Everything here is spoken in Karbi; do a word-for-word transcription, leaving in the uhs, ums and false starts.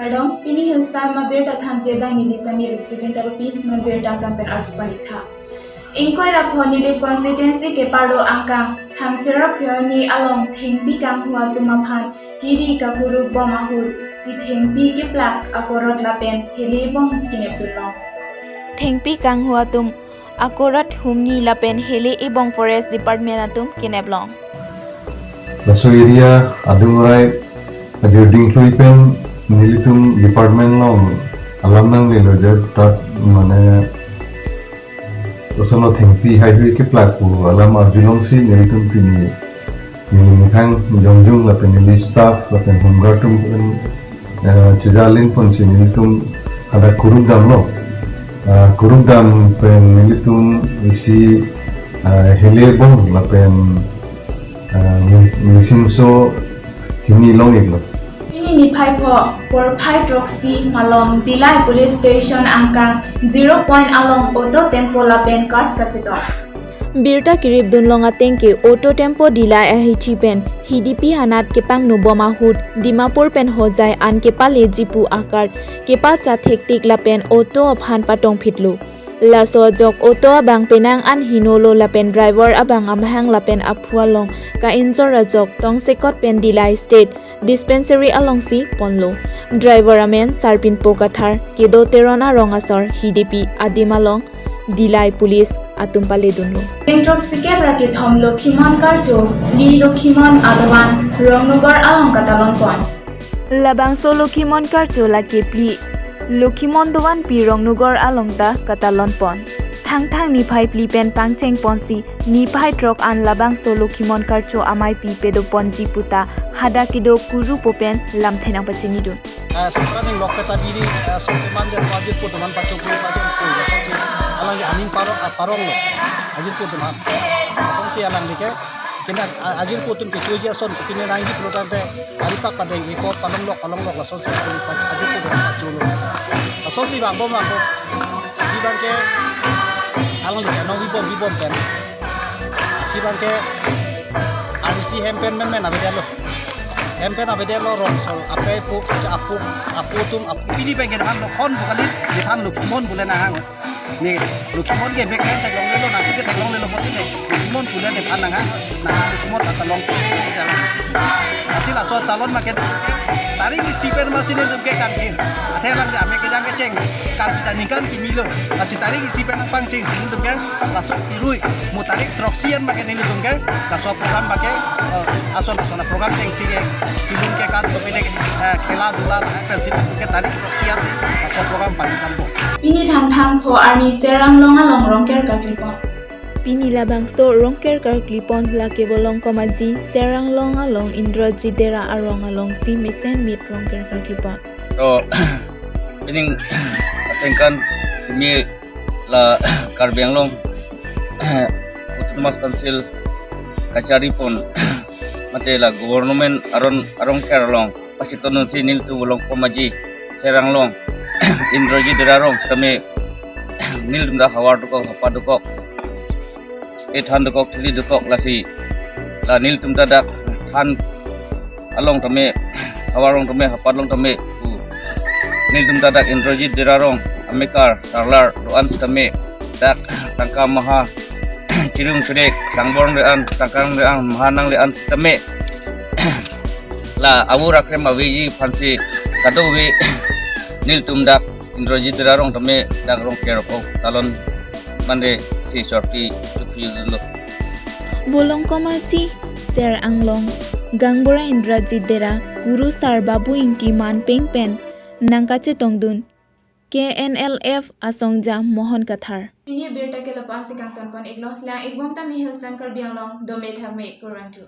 Kardom, pini Hillside Mabirta thanche abang neli Sami Rupchitin Tarupi, non birta angtan pen arju palik tha. Ingkoi ra pho Nilip constituency keparlo angkang Thangcherok Kheroni along thengpi kanghu atum aphan hiri kakuruk bom ahut si thengpi keplak akorot lapen hele ebong kenep dunlong. Thengpi kanghu atum akorot humni lapen hele ebong Forest Department atum keneplong. Laso area adung rai ajir dingklui pen nelitum department along alam nanglelo, je tat mane kosonlo thengpi haihui keplak pu alam arjulongsi nelitum pini neli methang jongjung lapen neli staff lapen home guard atum pen, eh, chejalin ponsi nelitum hadak kuruk damlo. Ah, kuruk dam pen nelitum isi, ah, hele ebong lapen, ah, mi-, machine so hini long-iklo. Pini niphai pho, porphai throksi malom Dillai Police Station angkang zero point along auto, tempo lapen cart kachetong. Birta kerip dunlong ateng ke auto, tempo Dillai ahithi pen H D P hanat kepangno bom ahut Dimapur pen Hojai an kepaleji pu a-cart kepachat hektik lapen auto aphan patongphitlo. Laso ajok auto abang penang an hinolo lapen driver abang amahang lapen aphu along ka-injure ajok tongsekot pen Dillai State Dispensary alongsi ponlo. Driver amen Sarpinpo Kathar, kedo Teron arong asor, H D P adim along Dillai Police atum paledunlo. Tengthrok sikep ra kethom Lokhimon Karcho, phli Lokhimon adovan Rongnogor along katalon pon. Labangso Lokhimon Karcho lake phli Lokhimon dovan pi Rongnogor along ta katalon pon. Thangthang niphai phli pen pangcheng ponsi niphai throk an labangso Lokhimon Karcho ameipi pedoponji puta hadak kedo kurupo pen lamthe nangpachinidun. Eh, sukra ning lok peta biri, eh, sok teman dia ajirpo teman pachok pun pachok pun. Lasonsi alangli aning parong, ah, paronglo. Ajirpo teman. Lasonsi alangli ke, kena, ah, ajirpo tun kechoji ason, kepine nangji pulo tangte, aripak padeng iko palonglok, palonglok, lasonsi alangli pa-, ajirpo teman pachoklo. Lasonsi bang bom, bang bom. Di bang ke, alangli chenong bibom, bibom pen. Di bang ke, arisi hem pen menmen avedetlo. Hem pen avedetlo, rong sol ape pu, apu, apu atum, apu. Pini bang ke nephan lo khon pu kali, nephan Lokhimon pule nanghang. Ne Lokhimon ke bek pen theklonglelo, nangtum ke theklonglelo mati ne. Lokhimon pule nephan nanghang, nang Lokhimon atalong. Lasi laso atalon ma ke tarik isi pen masi netum ke kangkir. Athe lang ame kejang kecheng. Kan kita ningkan kimi lo. Lasi tarik isi pen nangpangcheng si netum ke laso irui. Mo tarik throksi an ma ke nelitum ke laso program ma ke, eh, ason ason program chengsi ke, pilun ke kan, kopine ke, eh, khela dula la pensi ke tarik throksi an si laso program pangdam bo. Pini Thangthang pho arni Ser Anglong along Rongker karkli pon. Pini labangso Rongker karkli pon lake Volongkom Aji, Ser Anglong along Indrajit Dera arong alongsi mesen mit Rongker karkli pon. To, pining asengkan kami la Karbi Anglong Autonomous Council kachari pon mate la government aron arong ker along pachiton dunsi nelitum Volongkom Aji, Ser Anglong, Indrajit Dera arong sitame nelitum ta havar dokok, hapat dokok, ethan dokok, thili dokok, lasi la nelitum ta dak than along tame, havar along tame, hapat along tame, u, nelitum ta dak Indrajit Dera arong amekar, sarlar do-an sitame dak tangka maha, chirum chudek, sangbor le-an, tangka le-an, maha nangle-an sitame la avu rakrem aveji aphansi kadokave nelitum dak Indrajit Dera arong tame dak Rongker ko talon mande si chorti chukri lo. Volongkom Aji, Ser Anglong, Gaonbura Indrajit Dera, Kurusar Babu Ingti manpeng pen nangkachetongdun, K N L F asongja Mohon Kathar. Pini abirta ke lapu-an si kangton pon-iklo, lang-ikbom tame Hillside Karbi Anglong, dome thakme, kurvangthu.